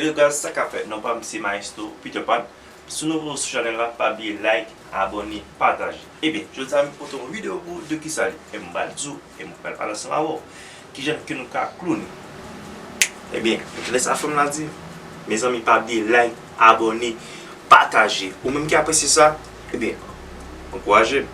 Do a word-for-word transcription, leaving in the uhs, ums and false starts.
Yo guys, sa k ap fèt? Non pa m se Maestro Peter Pan. Si w nouvo sou chanèl la, pa bliye like, abòne, pataje. Ebyen, jodi a m pote yon videyo pou w de kisa li. E m pral di w, e m pral pale ansanm avè w. Kijan ke nou ka klone? Ebyen, tande sa fanm la di. Mezanmi, pa bliye like, abòne, pataje. Ou menm ki apresye sa, ebyen, ankouraje m.